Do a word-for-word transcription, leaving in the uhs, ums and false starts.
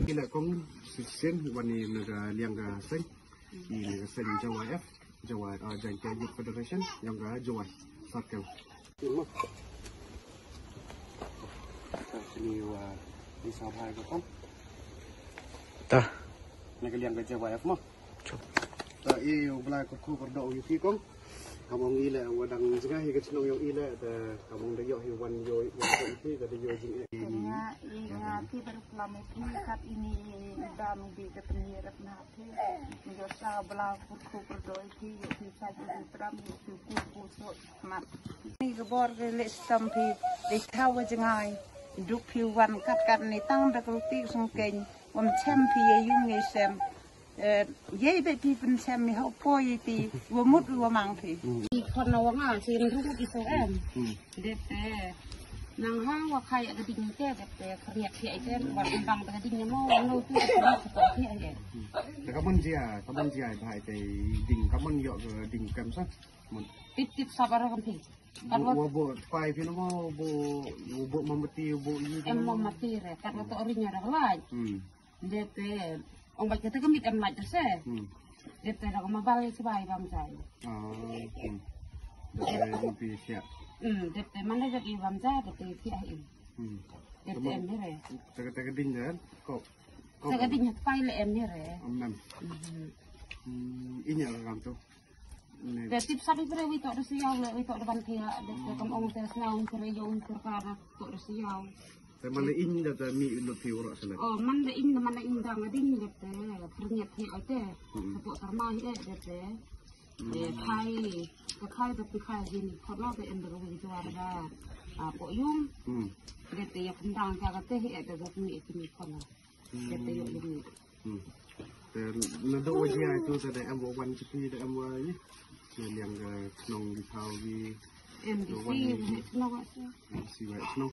Ila kong sisien wan i na ka liang ka seng. I na ka seng Jowai F, Jowai, ah, Jaintia Youth Federation, yong ka Jowai Circle. Sini wa di sa bhai ka kong. Ta. Na ka liang ka Jowai F mo. Ta i u Blai kyrkhu kyrdoh ïa phi kong. Kam ong i leh wa dang jngai hi ka chnong yong i leh, ta kam ong da ïoh hi wan ïoh wan ïoh hi ka da ïoh jingeh. Nga i nga ti bar klam i phi kat ini i dam di ka tni rap na phi. Ni ïoh sa Blai kyrkhu kyrdoh i phi ïoh phi sa ïoh phi tram ïoh phi ku ku so mat. Ni ka bor ka leh stam phi dei thaw wa jngai. Duk phi wan kat kat ni tang da ka ruti sngkeng. Wam chem phi ïa yung ngi sem. Eh, ye be pi pen sem mi hau poi ti, wa mut wa mang ti. I khon na wa nga, si ru ki so em. Dep te, nang ha wa khai ka ding te, dep te, khriat ti ai te, wa bang ka ding mo, wa no tu, wa to ti ai te. Te ka mon jia, ka mon jia, bhai te, ding, ka mon ïoh ka ding kam sa. Mon. Tip tip sabar kam phi. Kan wa, wa bo pai phi no mo, bo, bo mamati, bo i. Em mamati re, kan wa to ri nya da lai. Hmm. Dep te, ong bad kata ka mit em lait te se. Hmm. Dep te da ka mabal i chibai bam jai. Ah, hmm. Dep te pi siap. Hmm, dep te man da i bam jai, dep te pi ai. Hmm. Dep te em ni re. Te ka, te ka ding dan, kok. Kok. Te ka ding pai le em ni re. Em em. Hmm. Hmm, ini ram tu. Te tip sap i pre wi to da siaw le, wi to da ban thia, de te kam ong te snaw i pre yong i pre ka da to da siaw. Te man da ing da te mi lut phi ura sele. Oh, man da ing da man da ing da nga ding de te, pernyet hi ai te, te po tarma hi de te. De khai, te khai te pi khai jin, khot lo te em da wi to da, ah, po yung. Hmm. De te ya kendang ka te hi de mi mi khot lo. Hmm. Te te yo yung. Hmm. Te na do wa jia itu te da em wa wan kiti da em wa ni. Te liang ka chnong di thau di. Em di si, wa chnong wa si. Em si wa chnong.